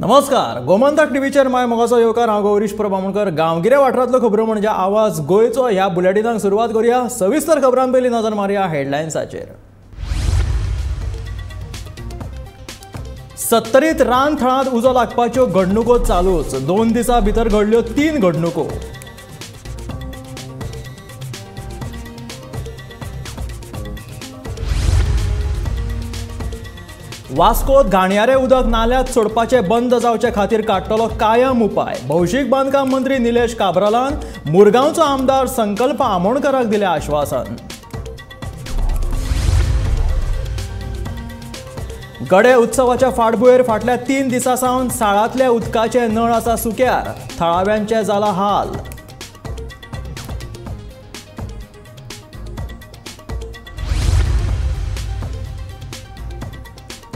नमस्कार, गोमंतक टीव्हीचेर my मोगाचो येवकार. हांव गौरीश प्रभू आमोणकर. गांवगिऱ्या वाठारांतल्यो खबरो म्हणजे आवाज गोंयचो. ह्या बुलेटिनाक सुरवात करूया. सविस्तर खबरां पयलीं नजर मारया हेडलायन्साचेर. सत्तरीत रान थळांत उजो लागपाच्यो घडणुको चालूच. 2 दिसां भितर घडल्यो 3 घडणुको. वास्कोत घाणयारे उदक नाल्यात सोडपाचे बंद जावचे खातीर काडटलो कायम उपाय. भौशीक बांदकाम मंत्री निलेश काब्रालान मुरगांवचो आमदार संकल्प आमोणकराक दिलें आश्वासन. गडे उत्सवाच्या फाटभुंयेर फाटल्या 3 दिसां सावन साळांतल्या उदकाचे नळ आसा सुक्यार. थळाव्यांचे जाला हाल.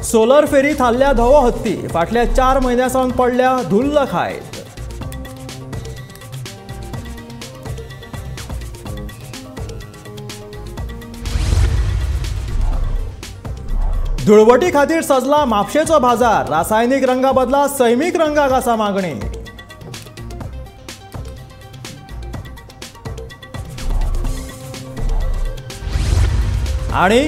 सोलर फेरी थारल्या धवो हत्ती. फाटल्या 4 म्हयन्यां सावन पडल्या धुल्ल खायत. धुळवटी खातीर सजला म्हापशेचो बाजार. रासायनीक रंगा बदला सैमीक रंगाक आसा मागणी. आनी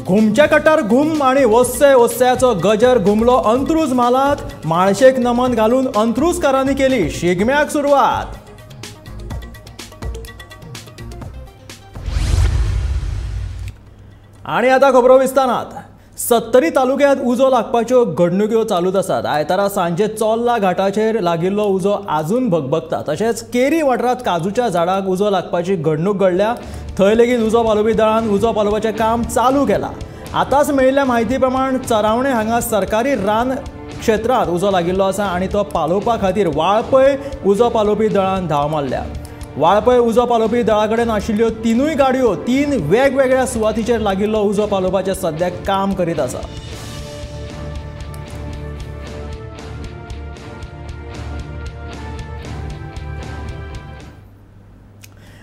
घुमच्या कटार घुम आणि वस्से वस्स्याचो गजर घुमलो अंत्रुज म्हालांत. माळशेक नमन घालून अंत्रुजकारांनी केली शिगम्याक सुरवात. आनी आतां खबरो विस्तारात. सत्तरी तालुक्यांत उजो लागपाच्यो घडणुक्यो चालूच आसात. आयतारा सांजे चोर्ला घाटाचेर लागिल्लो उजो आजून भगभगता. तशेंच केरी वाठारांत काजूच्या झाडाक उजो लागपाची घडणूक घडल्या. थंय लेगीत उजो पालोवपी दळान उजो पालोवपाचें काम चालू केलां. आतांच मेळिल्ल्या म्हायती प्रमाण चरावणे हांगा सरकारी रान क्षेत्रांत उजो लागिल्लो आसा आनी तो पालोवपा खातीर वाळपय उजो पालोवपी दळान धांव मारल्या. वाळपय उजो पालोवपी दळा कडेन आशिल्ल्यो 3 गाडयो 3 वेगवेगळ्या सुवातीचेर लागिल्लो उजो पालोवपाचें सद्याक काम करीत आसा.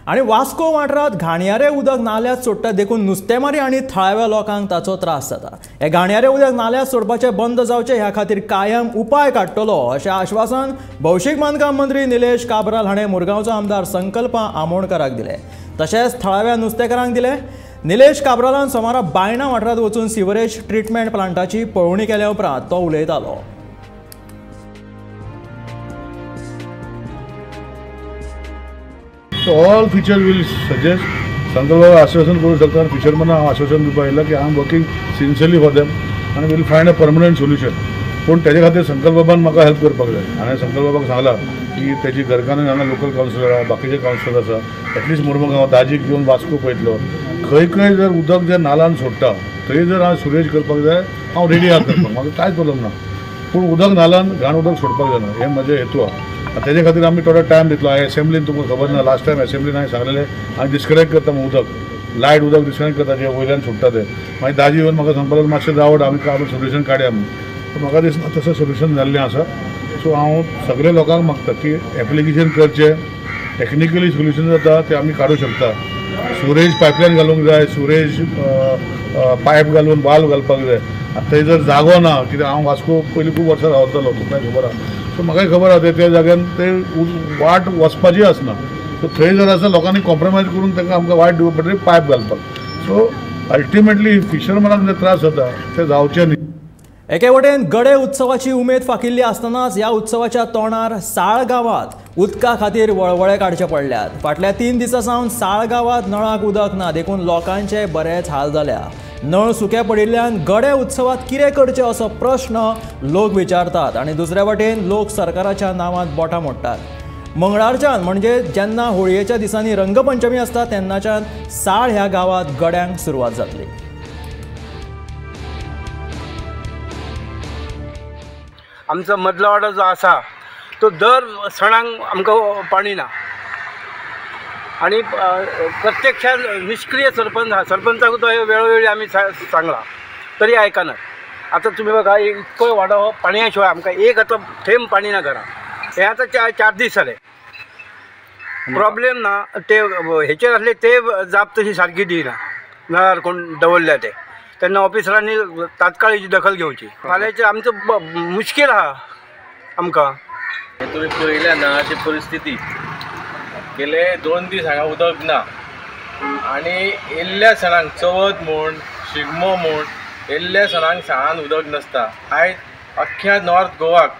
आनी वास्को वाठारांत घाणयारे उदक नाल्यात सोडटा देखून नुस्तेमारी आनी थळाव्या लोकांक ताचो त्रास जाता. हे घाणयारे उदक नाल्यात सोडपाचें बंद जावचें ह्या खातीर कायम उपाय काडटलो अशें आश्वासन भौशीक बांदकाम मंत्री निलेश काब्राल हाणें मुरगांवचो आमदार संकल्प आमोणकराक दिलें. तशेंच थळाव्या नुस्तेकारांक दिलें. निलेश काब्रालान सोमारा बायणा वाठारांत वचून सिवरेज ट्रिटमेंट प्लांटाची पळोवणी केल्या उपरांत तो उलयतालो. So all features will suggest संकल्प आश्वासन करू शकता आणि फिशरमॅन हांव आश्वासन दिवपाक येयला की I am working sincerely for them आनी will find a permanent solution. पूण तेजे खातीर संकल्पबान म्हाका हेल्प करपाक जाय. हांवें संकल्पबाक सांगलां की तेजी घरकान्न हांगा लोकल कावन्सिलर आहा, बाकीचे कावन्सिलर आसा, एटलिस्ट मुरमुगांव दाजीक घेवन वास्को पळयतलो. खंय खंय जर उदक जर नालान सोडटा थंय जर हांव सुरेज करपाक जाय हांव रेडी आहा करपाक, म्हाका कांयच प्रॉब्लम ना. पूण उदक नालान घाण उदक सोडपाक जायना हें म्हजें हेतू आहा. तेजे खातीर आमी थोडो टायम दितलो. हांवें एसेंब्लीन तुमकां खबर ना, लास्ट टायम एसेंब्लीन हांवें सांगलेलें हांव डिस्कनेक्ट करता म्हूण उदक, लायट उदक डिस्कनेक्ट करता जें वयल्यान सोडटा तें. मागीर दाजी येवन म्हाका सांगपाक लागलो मातशें रावट आमी काडून सोल्युशन काडया म्हूण. पूण म्हाका दिसना तसें सोल्युशन जाल्लें आसा. सो हांव सगळे लोकांक मागता की एप्लिकेशन करचें, टॅक्निकली सोल्युशन जाता तें आमी काडूं शकता. सुरेज पायपलायन घालूंक जाय, सुरेज पायप घालून वाल्व घालपाक जाय. आतां थंय जर जागो ना, कित्याक हांव वास्को पयलीं खूब वर्सां रावतालो, तुमकां खबर आसा. सो म्हाकाय खबर आसा त्या जाग्यान ते वाट वचपाची आसना. सो थंय जर आसा लोकांनी कॉम्प्रोमायज करून तांकां आमकां वाट दिवप पडटली पायप घालपाक. सो अल्टिमेटली फिशरमॅनाक जे त्रास जाता ते जावचे न्ही. एके वटेन गडे उत्सवाची उमेद फाकिल्ली आसतनाच ह्या उत्सवाच्या तोंडार साळ गांवांत उदका खातीर वळवळे काडचे पडल्यात. फाटल्या 3 दिसां सावन साळ गांवांत नळाक उदक ना देखून लोकांचे बरेच हाल जाल्या. नळ सुके पडिल्ल्यान गडे उत्सवात कितें करचें असो प्रश्न लोक विचारतात आनी दुसऱ्या वटेन लोक सरकाराच्या नांवान बोटां मोडटात. मंगळारच्यान म्हणजे जेन्ना होळयेच्या दिसांनी रंगपंचमी आसता तेन्नाच्यान साळ ह्या गांवांत गड्यांक सुरवात जातली. आमचो मदलो वाडो जो आसा तो दर सणांक आमकां पाणी ना आनी प्रत्यक्षात निश्क्रीय सरपंच आहा. सरपंचाक तो वेळोवेळी आमी सांगलां तरी आयकना. आतां तुमी बघा इतको वाडो हो पाणया शिवाय आमकां एक आतां थेंब पाणी ना घरां. हें आतां 4 दीस जाले प्रॉब्लेम ना. ते हेचेर आसले ते जाप तशी सारकी दिना, नळार कोण दवरल्या ते. तेन्ना ऑफिसरांनी तात्काळ हेजी दखल घेवची. फाल्यांचे आमचो मुश्कील आहा आमकां. तुमी पळयल्या ना अशी परिस्थिती, गेले 2 दीस हांगा उदक ना आनी येयल्ल्या सणांक चवथ म्हूण शिगमो म्हूण येयल्ल्या सणांक साळान उदक नासता. आयज अख्ख्या नॉर्थ गोवाक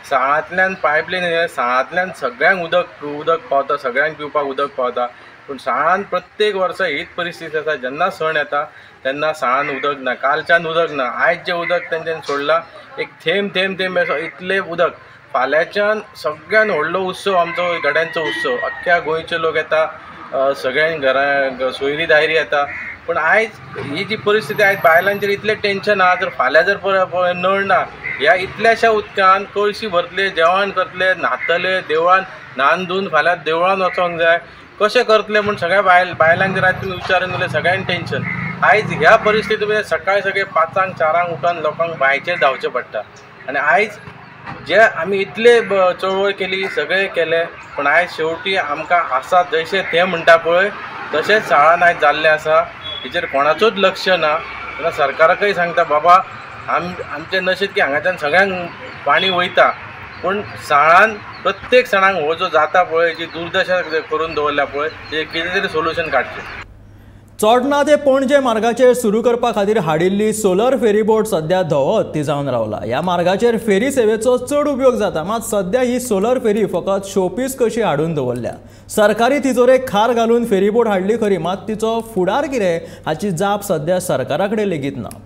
साळांतल्यान पायपलायन, साळांतल्यान सगळ्यांक उदक पावता, सगळ्यांक पिवपाक उदक पावता, पूण साळान प्रत्येक वर्सा हीच परिस्थिती आसा. जेन्ना सण येता तेन्ना साळान उदक ना, कालच्यान उदक ना, आयज जें उदक तेंच्यांनी सोडलां एक थेंब थेंब थेंब असो इतलें उदक. फाल्यांच्यान सगळ्यान व्हडलो उत्सव आमचो गड्यांचो उत्सव, अख्ख्या गोंयचे लोक येता, सगळ्यां घरां सोयरी दायरी येता, पूण आयज ही जी परिस्थिती आयज बायलांचेर इतलें टेंशन आहा, जर फाल्यां जर नळ ना ह्या इतल्याश्या उदकान कळशी भरतले, जेवण करतले, न्हातले, देवळान न्हान धुवन फाल्यां देवळान वचोंक जाय, कशें करतले म्हूण सगळ्या बायलांक जर आयज तुमी विचारून गेले सगळ्यांक टेंशन. आयज ह्या परिस्थितीमध्ये सकाळी सगळे 5 4 उठून लोकांक बांयचेर धांवचें पडटा. आनी आयज जे आमी इतले चळवळ केली, सगळें केलें, पूण आयज शेवटी आमकां आसा जशें तें म्हणटा पळय तशेंच साळान आयज जाल्लें आसा. हेचेर कोणाचोच लक्ष ना. तेन्ना सरकाराकय सांगता बाबा आमचें नशीब की हांगाच्यान सगळ्यांक पाणी वयता, पूण साळान प्रत्येक सणांक हो जो जाता पळय जी दुर्दशा करून दवरल्या पळय तेजें कितें तरी सोल्युशन काडचें. चोडणा ते पणजे मार्गाचेर सुरू करपा खातीर हाडिल्ली सोलर फेरीबोट सध्या धवो हत्ती जावन रावला. ह्या मार्गाचेर फेरी सेवेचो चड उपयोग जाता, मात सध्या ही सोलर फेरी फकत शोपीस कशी हाडून दवरल्या. सरकारी तिजोरेक खार घालून फेरीबोट हाडली खरी, मात तिचो फुडार कितें हाची जाप सध्या सरकारा कडेन लेगीत ना.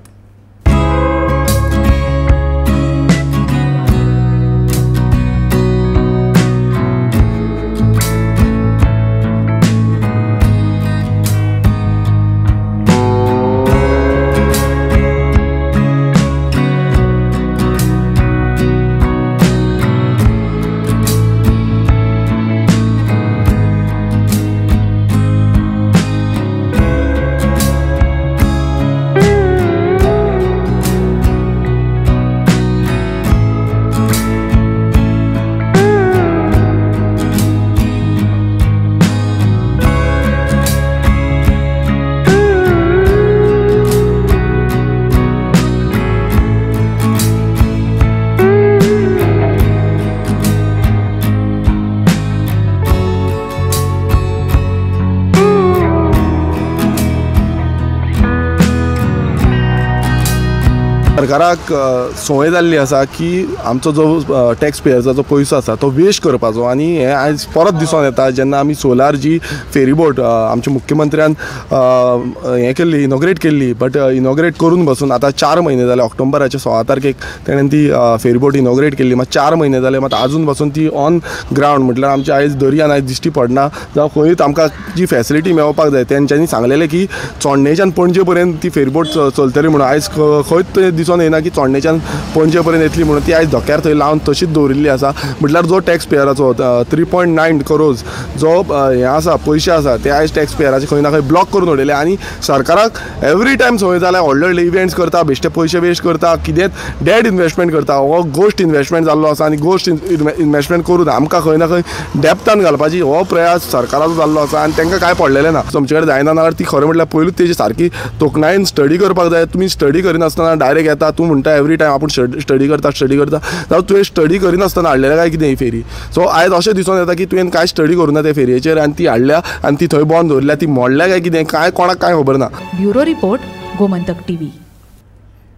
सरकाराक संवय जाल्ली आसा की आमचो जो टॅक्स पेयर्साचो जो पयसो आसा तो वेस्ट करपाचो आनी हें आयज परत दिसून येता जेन्ना आमी सोलार जी फेरीबोट आमच्या मुख्यमंत्र्यान हें केल्ली, इनॉग्रेट केल्ली, बट इनॉग्रेट करून बसून आतां 4 म्हयने जाले. ऑक्टोबराच्या 16 तारखेक तेणेन ती फेरीबोट इनॉग्रेट केल्ली, मात 4 म्हयने जाले, मात आजून बसून ती ऑन ग्रावंड म्हटल्यार आमच्या आयज दर्यान आयज दिश्टी पडना, जावं खंयूच आमकां जी फॅसिलिटी मेळपाक जाय. तेंच्यांनी सांगलेलें की चोडणेच्यान पणजे पर्यंत ती फेरीबोट चलतली म्हणून, आयज खंयच दिसून येना की चोडणेच्यान पणजे पर्यंत येतली म्हणून. ती आयज धक्यार थंय लावन तशीच दवरिल्ली आसा. म्हटल्यार जो टॅक्स पेयराचो 3.9 करोज जो हें आसा पयशे आसा ते आयज टॅक्स पेयराचे खंय ना खंय ब्लॉक करून उडयले. आनी सरकाराक एवरी टायम संवय जाल्या व्हडले व्हडले इव्हेंट्स करता, बेश्टे पयशे वेस्ट करता, कितेंच डेड इन्वेस्टमेंट करता. हो गोश्ट इन्वेस्टमेंट जाल्लो आसा आनी गोश्ट इन्वेस्टमेंट करून आमकां खंय ना खंय डेप्तान घालपाची हो प्रयास सरकाराचो जाल्लो आसा आनी तांकां कांय पडलेलें ना. तुमचे कडेन जायना जाल्यार ती खरें म्हटल्यार पयलूच तेजी सारकी तोखणायेन स्टडी करपाक जाय. तुमी स्टडी करिनासतना डायरेक्ट येता, तूं म्हणटा एवरी टायम आपूण स्टडी करता स्टडी करता, जावं तुवें स्टडी करिनासतना हाडलेलें काय कितें ही फेरी. सो आयज अशें दिसून येता की तुवें कांय स्टडी करूं ना ते फेरयेचेर आनी ती हाडल्या आनी ती थंय बंद दवरल्या, ती मोडल्या काय कितें काय कोणाक कांय खबर ना. Bureau report, Gomantak TV.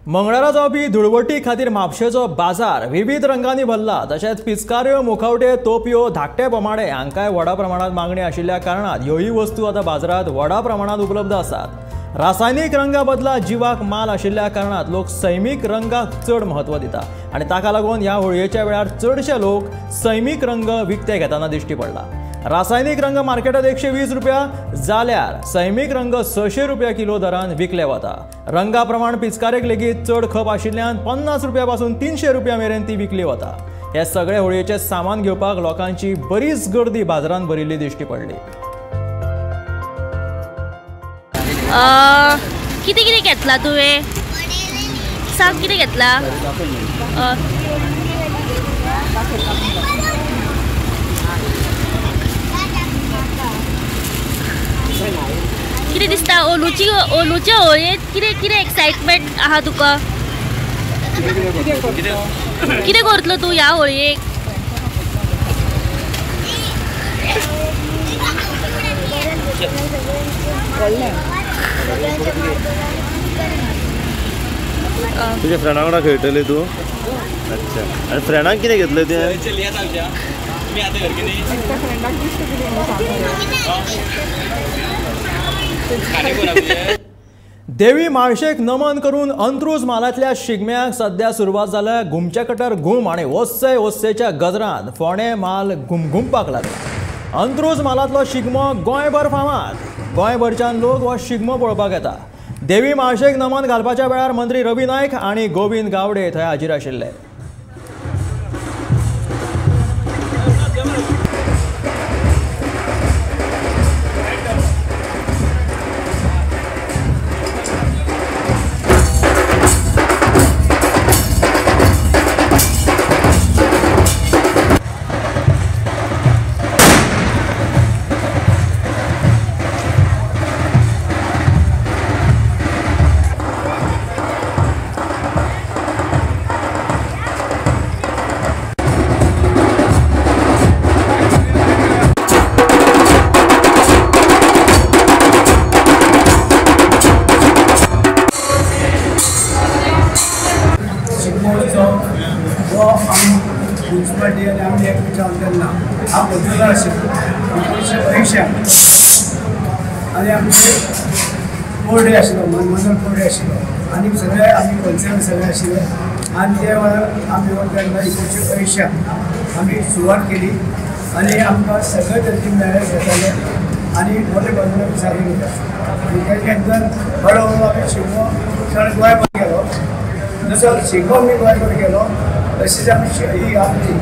मंगळारा जावपी धुळवटी खातीर म्हापशेचो बाजार विविध रंगांनी भरला. तशेंच पिचकाऱ्यो, मुखावटे, तोपयो, धाकटे बोमाडे हांकांय व्हडा प्रमाणांत मागणी आशिल्ल्या कारणान ह्योय वस्तू आतां बाजारांत व्हडा प्रमाणांत उपलब्ध आसात. रासायनीक रंगा बदला जिवाक माल आशिल्ल्या कारणान लोक सैमीक रंगाक चड म्हत्व दिता आनी ताका लागून ह्या होळयेच्या वेळार चडशे लोक सैमीक रंग विकते घेतना दिश्टी पडला. रासायनीक रंग मार्केटात 120 रुपया जाल्यार सैमीक रंग 600 रुपया किलो दरान विकले वता. रंगा प्रमाण पिचकारेक लेगीत चड खप आशिल्ल्यान 50 रुपया पासून 300 रुपया मेरेन ती विकली वता. हे सगळे होळयेचे सामान घेवपाक लोकांची बरीच गर्दी बाजारांत भरिल्ली दिश्टी पडली. कितें कितें घेतला तुवें? सांग कितें घेतला? कितें दिसता ह्या ओलूची ओलूच्या होळयेंत कितें कितें एक्सायटमेंट आहा तुका? कितें करतलो तूं ह्या होळयेक? तुझ्या फ्रेंडा वांगडा खेळटले तूं? अच्छा, आनी फ्रेंडांक कितें घेतलें तें? देवी म्हाळशेक नमन करून अंत्रुज म्हालांतल्या शिगम्याक सध्या सुरवात जाल्या. घुमच्या कटर घुम आनी वस्से वस्सेच्या गजरान फोंडें म्हाल घुमघुमपाक लागला. अंत्रुज म्हालांतलो शिगमो गोंयभर फामाद. गोंयभरच्यान लोक हो शिगमो पळोवपाक येता. देवी म्हाळशेक नमन घालपाच्या वेळार मंत्री रवी नायक आनी गोविंद गावडे थंय हाजीर आशिल्ले. मुन्सिपालिटी आनी आमी एकमेकां तेन्ना हांव बदलला आशिल्लो 1980 आनी आमचे कोर्डे आशिल्लो, मनमोहन कोर्डे आशिल्लो आनी सगळे आमी कन्सर्न सगळे आशिल्ले आनी त्या वेळार आमी तेन्ना 1980 आमी सुरवात केली आनी आमकां सगळे तरेचे मेळ घेताले आनी मोठे प्रमाणात सारकें घेता. आनी तेच्या नंतर हळूहळू आमी शिगमो सगळे गोंयभर गेलो. जसो शिगमो आमी गोंयभर गेलो तशीच आमी ही आमची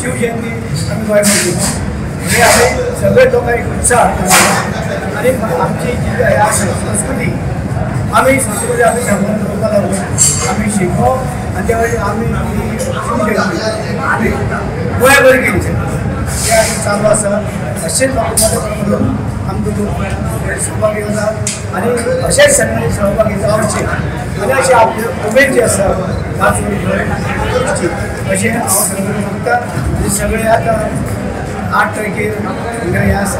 शिवजयंती आमी गोंयभर केली. म्हणजे आमी सगळे लोकांक उत्साह हाडटा आनी आमची जी संस्कृती आमी संस्कृती आमी सांबाळून दवरपाक लागून आमी शिगमो आनी त्या वेळार आमी शिवजयंती आमी गोंयभर केली. ते आमी चालू आसा. अशेंच लोकां मोठ्या प्रमाणात आमकां सहभागी जाता आनी अशेंच सगळ्यांनी सहभागी जावचें आनी अशी आपली उमेद जी आसा नाचून करची अशें हांव सगळ्यांक मागता. आनी सगळे आतां 8 तारखेर हांगा हें आसा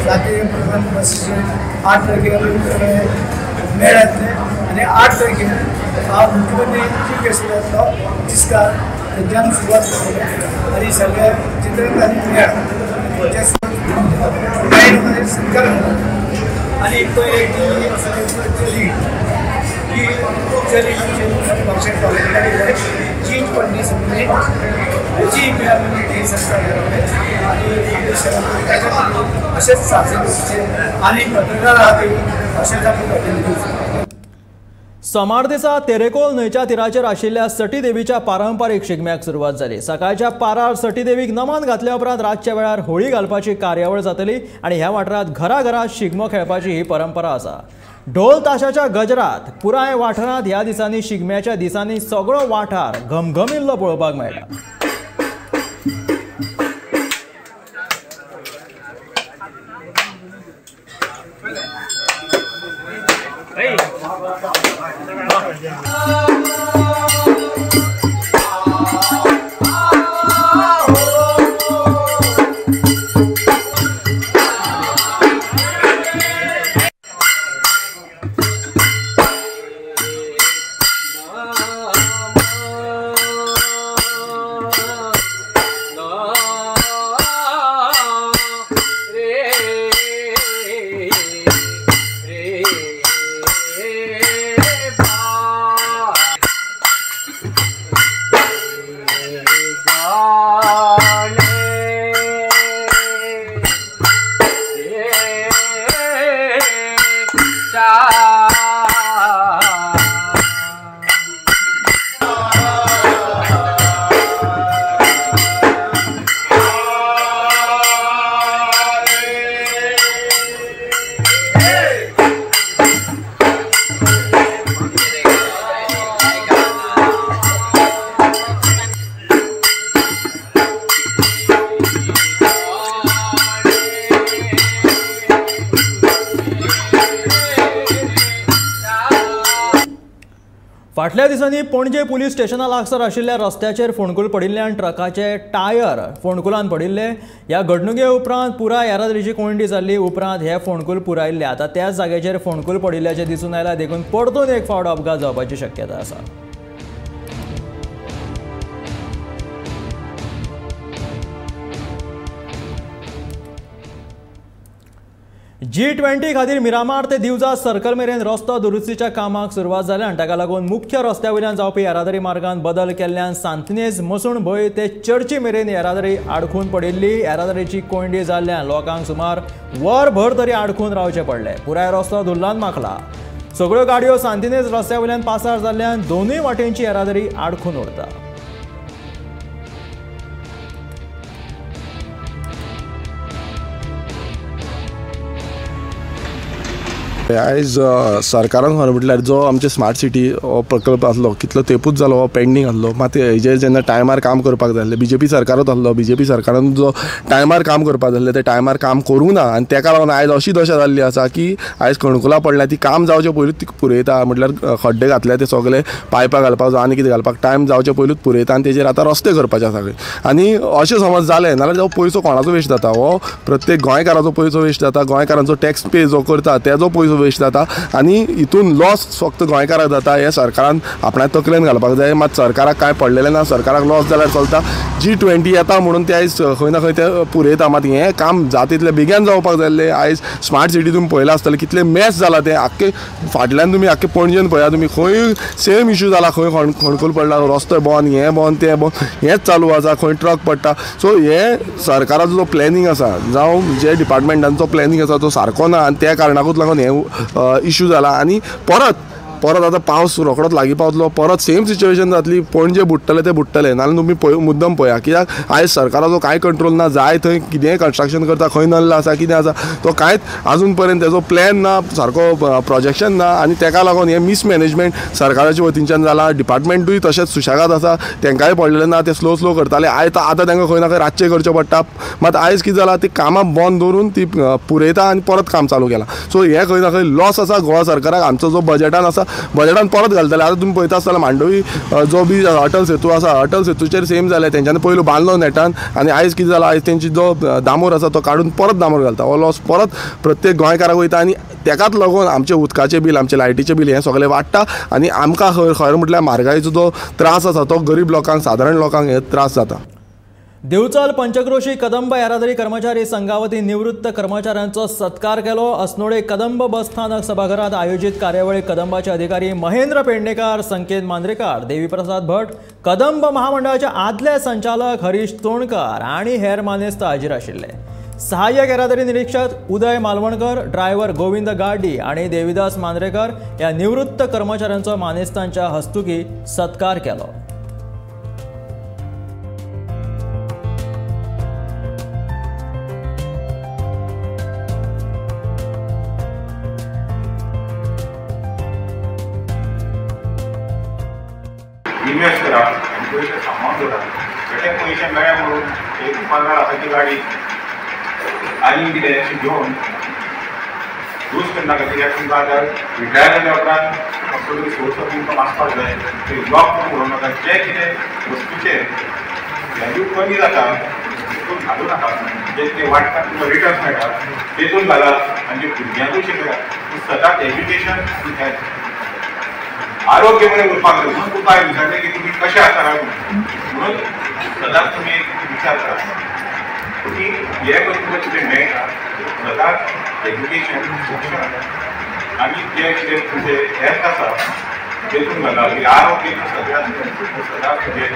राती प्रोग्राम 8 तारखेर सगळे मेळ येतले आनी 8 तारखेर हांव मुख्यमंत्री चीफ गेस्ट जातलो तिस्कार तेंच्यान सुरवात करतले आनी सगळे चित्ररथ आनी मेळ जे सत्कार आनी पयली चली की चली भाशेंत चीज पडली सगळी हेची सत्कार करतले आनी अशेंच साजरे करचे आनी पत्रकार आहात अशेंच आमी प्रतिनिधी. सोमार दिसा तेरेकोल न्हंयच्या तिराचेर आशिल्ल्या सटी देवीच्या पारंपारीक शिगम्याक सुरवात जाली. सकाळच्या पारार सटी देवीक नमन घातल्या उपरांत रातच्या वेळार होळी घालपाची कार्यावळ जातली आनी ह्या वाठारांत घराघरात शिगमो खेळपाची ही परंपरा आसा. ढोल ताशाच्या गजरात पुराय वाठारांत ह्या दिसांनी शिगम्याच्या दिसांनी सगळो वाठार घमघमिल्लो पळोवपाक मेळटा. फाटल्या दिसांनी पणजे पुलीस स्टेशना लागसार आशिल्ल्या रस्त्याचेर फोंडकूल पडिल्ल्यान ट्रकाचे टायर फोंडकुलान पडिल्ले. ह्या घडणुके उपरांत पुराय येरादारीची कोंयडी जाल्ली. उपरांत हे फोंडकूल पुरायल्ले. आतां त्याच जाग्याचेर फोंडकूल पडिल्ल्याचें दिसून आयलां. देखून परतून एक फावट अपघात जावपाची शक्यता आसा. G20 खातीर मिरामार ते दिवजा सर्कल मेरेन रस्तो दुरुस्तीच्या कामाक सुरवात जाल्या आनी ताका लागून मुख्य रस्त्या वयल्यान जावपी येरादारी मार्गान बदल केल्ल्यान सांतनेज मसूण भंय ते चर्ची मेरेन येरादारी आडखून पडिल्ली. येरादारीची कोंयडी जाल्ल्यान लोकांक सुमार वरभर तरी आडखून रावचें पडलें. पुराय रस्तो धुल्लान माखला. सगळ्यो गाडयो सांतिनेज रस्त्या वयल्यान पासार जाल्ल्यान दोनूय वाटेंची येरादारी आडखून उरता. आयज सरकारान खरें म्हटल्यार जो आमचे स्मार्ट सिटी हो प्रकल्प आसलो कितलो तेंपूच जालो हो पेंडींग आसलो. मात हेजेर जेन्ना टायमार काम करपाक जाय आसलें बीजेपी सरकारूच आसलो, बीजेपी सरकारान जो टायमार काम करपाक जाय आसलें ते टायमार काम करूंक ना आनी तेका लागून आयज अशी दशा जाल्ली आसा की आयज कणकुलां पडल्या ती काम जावचे पयलींच ती पुरयता. म्हटल्यार खड्डे घातले ते सगळे पायपां घालपाक जावं आनी कितें घालपाक टायम जावचे पयलींच पुरयता आनी तेजेर आतां रस्ते करपाचे आसा. आनी अशें समज जालें नाल्यार जो पयसो कोणाचो वेस्ट जाता, हो प्रत्येक गोंयकाराचो पयसो वेस्ट जाता. गोंयकारांचो टॅक्स पे जो करता तेजो पयसो वेस्ट जाता आनी हितून लॉस फक्त गोंयकाराक जाता. हें सरकारान आपणा तकलेन घालपाक जाय. मात सरकाराक कांय पडलेलें ना, सरकाराक लॉस जाल्यार चलता. G20 येता म्हणून ते आयज खंय ना खंय ते पुरयता. मात हें काम जाता तितलें बेगीन जावपाक जाय आसलें. आयज स्मार्ट सिटी तुमी पळयलां आसतलें कितलें मॅस जालां तें. आख्खे फाटल्यान तुमी आख्खे पणजेन पळया तुमी खंय सेम इशू जाला, खंय खणखोल पडला, रस्तो बंद, हें बंद, तें बंद, हेंच चालू आसा, खंय ट्रक पडटा. सो हें सरकाराचो जो प्लॅनिंग आसा जावं जे डिपार्टमेंटांचो प्लॅनिंग आसा तो सारको ना आनी त्या कारणाकूच लागून हें इशू जाला. आनी परत परत आतां पावस रोखडोच लागीं पावतलो, परत सेम सिच्युएशन जातली. पणजे बुडटले ते बुडटले, नाल्यार तुमी पळय मुद्दम पळया कित्याक आयज सरकाराचो कांय कंट्रोल ना. जाय थंय कितेंय कन्स्ट्रक्शन करता, खंय नल्ल आसा कितें आसा तो कांयच आजून पर्यंत तेजो प्लॅन ना, सारको प्रोजेक्शन ना आनी तेका लागून हें मिसमॅनेजमेंट सरकाराच्या वतीनच्यान जालां. डिपार्टमेंटूय तशेंच सुशेगाद आसा, तेंकांय पडलेलें ना, ते स्लो स्लो करताले. आयज आतां तेंकां खंय ना खंय रातचें करचें पडटा. मात आयज कितें जालां ती कामां बंद दवरून ती पुरयता आनी परत काम चालू केलां. सो हें खंय ना खंय लॉस आसा गोवा सरकाराक. आमचो जो बजेटान आसा बजेटान परत घालतले. आतां तुमी पळयता आसतना मांडवी जो बी अटल सेतू आसा, अटल सेतूचेर सेम जालें. तेंच्यांनी पयलू बांदलो नेटान आनी आयज कितें जालां, आयज तेंची जो दामोर आसा तो काडून परत दामोर घालता. हो लॉस परत प्रत्येक गोंयकाराक वयता आनी तेकाच लागून आमचें उदकाचें बील, आमचें लायटीचें बील हें सगळें वाडटा आनी आमकां खरें म्हटल्यार म्हारगायेचो जो त्रास आसा तो गरीब लोकांक, सादारण लोकांक हे त्रास जाता. दिवचल पंचक्रोशी कदंब येरादारी कर्मचारी संघावतीन निवृत्त कर्मचाऱ्यांचो सत्कार केलो. अस्नोडे कदंब बस स्थानक सभाघरात आयोजित कार्यावळीक कदंबाचे अधिकारी महेंद्र पेडणेकर, संकेत मांद्रेकार, देवीप्रसाद भट, कदंब महामंडळाचे आदले संचालक हरीश तोणकर आनी हेर मानेस्त हाजीर आशिल्ले. सहाय्यक येरादारी निरीक्षक उदय मालवणकर, ड्रायव्हर गोविंद गाडी आनी देवीदास मांद्रेकर ह्या निवृत्त कर्मचाऱ्यांचो मानेस्तांच्या हस्तुकी सत्कार केलो. इन्वेस्ट करा आनी पयशे सांबाळून दवरा. बेठे पयशे मेळ्ळे म्हणून एक 15 लाखाची गाडी आनी कितें अशें घेवन यूज करनाका. कित्याक तुमकां आतां रिटायर जाल्या उपरांत कसलो तरी सोर्स ऑफ इन्कम आसपाक जाय. ते जॉब करून उडोवं नाका. जे कितें वस्तूचेर व्हॅल्यू कमी जाता तितून घालूं नाका. जे कितें वाडटा तुमकां रिटर्न्स मेळटा तेतून घाला आनी जे भुरग्यांकूय शिकया. सदांच एज्युकेशन आनी हेल्थ, आरोग्य बरें उरपाक जाय. म्हणून तुका हांवें विचारलें की तुमी कशें आसा काय म्हणून सदांच तुमी विचार करा की हें करून तुमकां कितें मेळटा. सदांच एज्युकेशन, शिक्षण आनी जें कितें तुमचें हेल्थ आसा तेतून घाला. की आरोग्य सगळ्यांत सदांच तुजें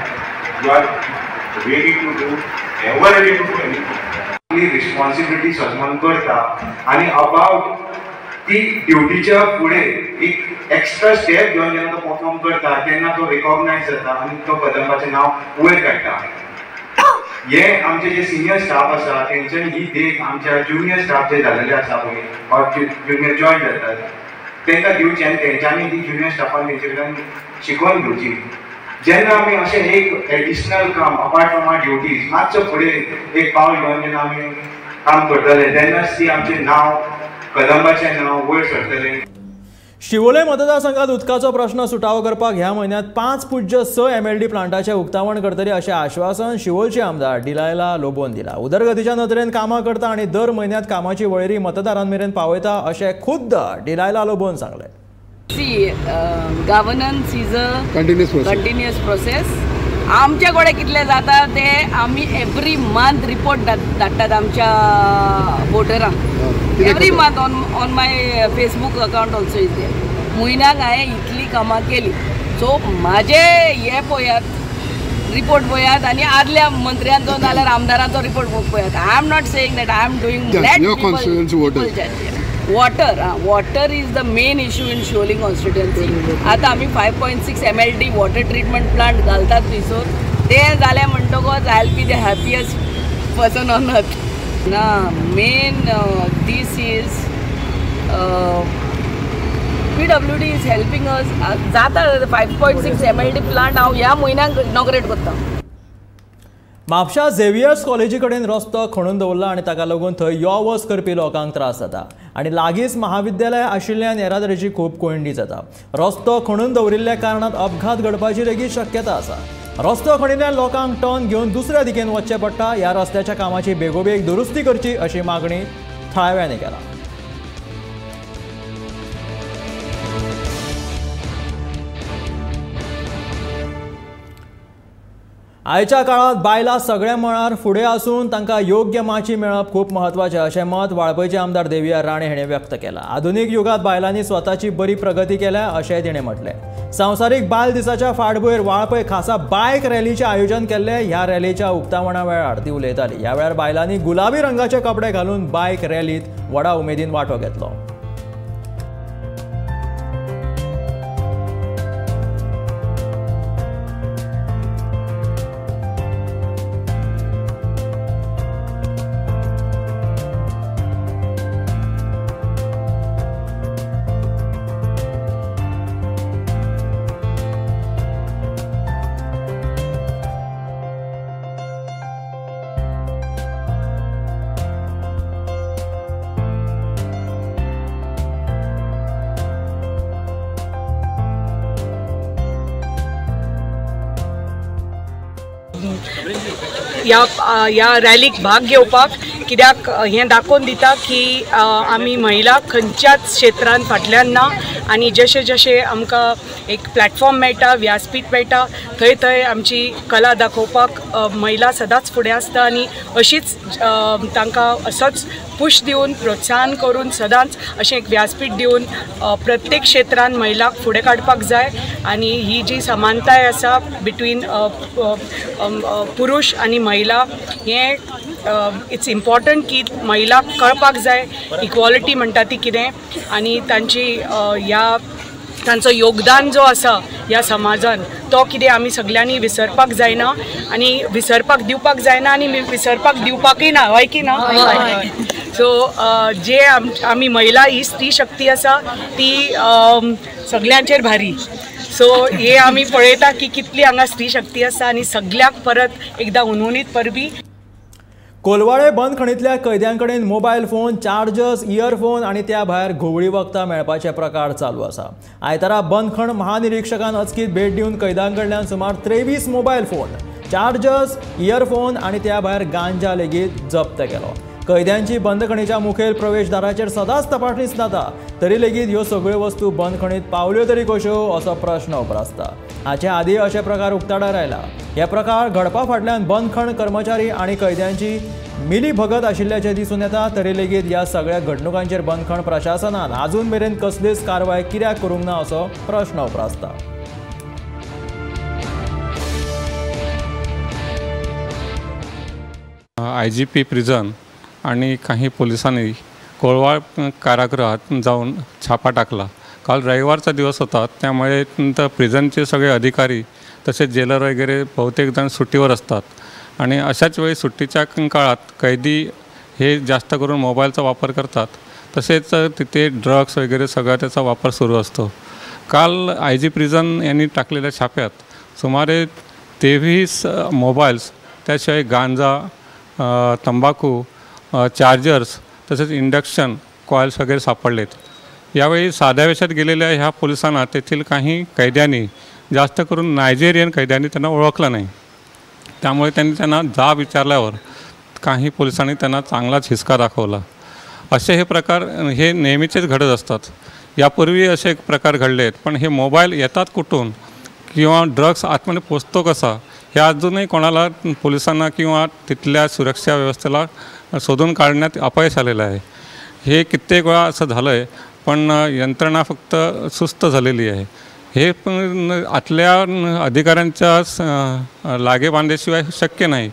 you are ready to do, ever ready to do anything. आपली रिस्पॉन्सिबिलिटी सन्मान करता आनी अबाउट ती ड्युटीच्या फुडें एक एक्स्ट्रा स्टेप घेवन जेन्ना तो परफॉर्म करता तेन्ना तो रिकॉग्नायज जाता आनी तो कदंबाचें नांव वयर काडटा. हे आमचे जे सिनियर स्टाफ आसा तेंच्यांनी ही देख आमच्या ज्युनियर स्टाफ जे जाल्लेले आसा पळय ऑर ज्युनियर जॉयन जातात तांकां दिवची आनी तेंच्यांनी ती ज्युनियर स्टाफान तेंचे कडल्यान शिकोवन घेवची. जेन्ना आमी अशें एक एडिशनल काम अपार्ट फ्रॉम our duties मातसो फुडें एक पावल घेवन जेन्ना आमी काम करतले तेन्नाच ती आमचें नांव, कदंबाचें नांव वयर सरतलें. शिवोले मतदारसंघात उदकाचो प्रश्न सुटावो करपाक ह्या म्हयन्यांत 5.6 MLD प्लांटाचें उक्तावण करतले अशें आश्वासन शिवोलचे आमदार डिलायला लोबोन दिला. उदरगतीच्या नदरेन कामां करता आनी दर म्हयन्यांत कामाची वळेरी मतदारां मेरेन पावयता अशें खुद्द डिलायला लोबोन सांगलें. See, governance is a continuous process. आमच्या कडेन कितले जाता ते आमी एवरी मंथ रिपोर्ट धाडटात आमच्या वोटरांक. Every month on my Facebook account also is there. म्हयन्याक हांवें इतली कामां केली. सो म्हाजे हे पळयात, रिपोर्ट पळयात आनी आदल्या मंत्र्यांचो नाल्यार आमदारांचो रिपोर्ट पळयात. I am not saying that I am doing. Water, water is the main issue in Siolim constituency. आतां आमी 5.6 MLD water treatment plant घालतात थंयसर. तें जालें म्हणटकच I will be the happiest person on earth. ना, main this is PWD is helping us. जाता 5.6 MLD plant हांव ह्या म्हयन्याक इनॉग्रेट करता. म्हापशा झेवियर्स कॉलेजी कडेन रस्तो खणून दवरला आनी ताका लागून थंय यो वच करपी लोकांक त्रास जाता आनी लागींच महाविद्यालय आशिल्ल्यान येरादारीची खूब कोंयडी जाता. रस्तो खणून दवरिल्ल्या कारणान अपघात घडपाची लेगीत शक्यता आसा. रस्तो खणिल्ल्यान लोकांक टर्न घेवन दुसऱ्या दिकेन वचचें पडटा. ह्या रस्त्याच्या कामाची बेगोबेग दुरुस्ती करची अशी मागणी थळाव्यांनी केला. आयच्या काळात बायलां सगळ्या मळार फुडें आसून तांकां योग्य माची मेळप खूब म्हत्वाचें अशें मत वाळपयचे आमदार देविया राणे हाणें व्यक्त केलां. आधुनीक युगांत बायलांनी स्वताची बरी प्रगती केल्या अशेंय तिणें म्हटलें. संवसारीक बायल दिसाच्या फाटभूंयेर वाळपय खासा बायक रॅलीचें आयोजन केल्लें. ह्या रॅलीच्या उक्तावणा वेळार ती उलयताली. ह्या वेळार बायलांनी गुलाबी रंगाचे कपडे घालून बायक रॅलींत व्हडा उमेदीन वांटो घेतलो. ह्या रॅलीक भाग घेवपाक, कित्याक हें दाखोवन दिता की आमी महिला खंयच्याच क्षेत्रांत फाटल्यान ना आनी जशें जशें आमकां एक प्लॅटफॉर्म मेळटा, व्यासपीठ मेळटा, थंय थंय आमची कला दाखोवपाक महिला सदांच फुडें आसता आनी अशीच तांकां असोच पुश दिवन, प्रोत्साहन करून सदांच अशें एक व्यासपीठ दिवन प्रत्येक क्षेत्रांत महिलाक फुडें काडपाक जाय आनी ही जी समानताय आसा बिटवीन पुरुष आनी महिला, हें it's important की महिलाक कळपाक जाय इक्वॉलिटी म्हणटा ती कितें आनी तांची ह्या तांचो योगदान जो आसा ह्या समाजान तो कितें आमी सगल्यांनी विसरपाक जायना आनी विसरपाक दिवपाक जायना आनी विसरपाक दिवपाकय ना, हय की ना? सो जे आमी महिला ही स्त्री शक्ती आसा ती सगल्यांचेर भारी. सो हे आमी पळयता की कितली हांगा स्त्री शक्ती आसा आनी सगल्याक परत एकदां हुनहुनीत परबी. कोलवाळे बंदखणींतल्या कैद्यांकडेन मोबायल फोन, चार्जर्स, इयरफोन आनी त्या भायर घुंवळी वखदां मेळपाचे प्रकार चालू आसा. आयतारा बंदखण महानिरीक्षकान अचकीत भेट दिवन कैद्यां कडल्यान सुमार 23 मोबायल फोन, चार्जर्स, इयरफोन आनी त्या भायर गांजा लेगीत जप्त केलो. कैद्यांची बंदखणीच्या मुखेल प्रवेशदाराचेर सदांच तपासणी जाता, तरी लेगीत ह्यो सगळ्यो वस्तू बंदखणीत पावल्यो तरी कश्यो असो प्रश्न उप्रासता. हाचे आदीं अशे प्रकार उक्ताडार आयला. हे प्रकार घडपा फाटल्यान बंदखण कर्मचारी आनी कैद्यांची मिली भगत आशिल्ल्याचें दिसून येता. तरी लेगीत ह्या सगळ्या घडणुकांचेर बंदखण प्रशासनान आजून मेरेन कसलीच कारवाय कित्याक करूंक ना असो प्रश्न उप्रासता. IGP prison आणि काही पोलिसांनी कोळवाळ कारागृहात जाऊन छापा टाकला. काल रविवारचा दिवस होता, त्यामुळे प्रिझनचे सगळे अधिकारी तसेच जेलर वगैरे बहुतेक जण सुट्टीवर असतात आणि अशाच वेळी सुट्टीच्या काळात कैदी हे जास्त करून मोबाईलचा वापर करतात, तसेच तिथे ड्रग्स वगैरे सगळा त्याचा वापर सुरू असतो. काल IG prison यांनी टाकलेल्या छाप्यात सुमारे 23 मोबाईल्स, त्याशिवाय गांजा, तंबाखू, चार्जर्स तसेच इंडक्शन कॉइल्स वगैरे सापडलेत. यावेळी साध्या वेशात गेलेल्या ह्या पोलिसांना तेथील काही कैद्यांनी, जास्त करून नायजेरियन कैद्यांनी त्यांना ओळखलं नाही। त्यामुळे त्यांनी त्यांना जाब विचारल्यावर काही पोलिसांनी त्यांना चांगलाच हिसका दाखवला। असे हे प्रकार हे नेहमीचेच घडत असतात। यापूर्वी असे प्रकार घडले आहेत, पण हे मोबाईल येतात कुठून किंवा ड्रग्स आतमध्ये पोचतो कसा हे अजूनही कोणाला पोलिसांना किंवा तिथल्या सुरक्षा व्यवस्थेला शोधून काढण्यात अपयश आलेलं आहे। हे कित्येक वेळा असं झालं आहे, पण यंत्रणा फक्त सुस्त झालेली आहे। हे पण आतल्या अधिकाऱ्यांच्या लागेबांधेशिवाय शक्य नाही,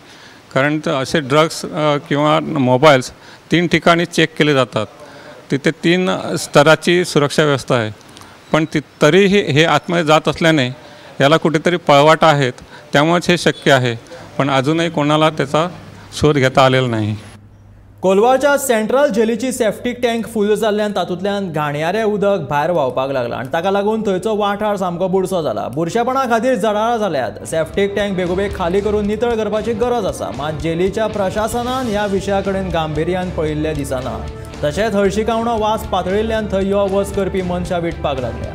कारण असे ड्रग्स किंवा मोबाईल्स 3 ठिकाणी चेक केले जातात, तिथे 3 स्तराची सुरक्षा व्यवस्था आहे, पण ती तरीही हे आतमध्ये जात असल्याने याला कुठेतरी पळवाटा आहेत, त्यामुळेच हे शक्य आहे, पण अजूनही कोणाला त्याचा शोध घेता आलेला नाही। कोलवाळच्या सेंट्रल जेलीची सेफ्टीक टँक फूल जाल्ल्यान तातूंतल्यान घाणयारें उदक भायर व्हांवपाक लागलां आनी ताका लागून थंयचो वाठार सामको बुरसो जाला। बुरशेपणा खातीर जळारां जाल्यात। सेफ्टीक टँक बेगोबेग खाली करून नितळ करपाची गरज आसा, मात जेलीच्या प्रशासनान ह्या विशया कडेन गांभिर्यान पळयिल्लें दिसना। तशेंच हळशिकावणो वास पातळिल्ल्यान थंय यो वच करपी मनशां विटपाक लागल्या।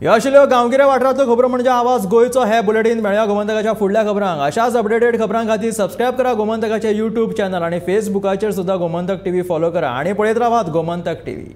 ह्यो आशिल्ल्यो गांवगिऱ्या वाठारांतल्यो खबरो म्हणजे आवाज गोंयचो। हे बुलेटीन मेळया गोमंतकाच्या फुडल्या खबरांक। अशाच अपडेटेड खबरां खातीर सबस्क्रायब करा गोमंतकाचे यूट्यूब चॅनल आनी फेसबुकाचेर सुद्दां गोमंतक टीव्ही फॉलो करा आनी पळयत रावात गोमंतक टीव्ही।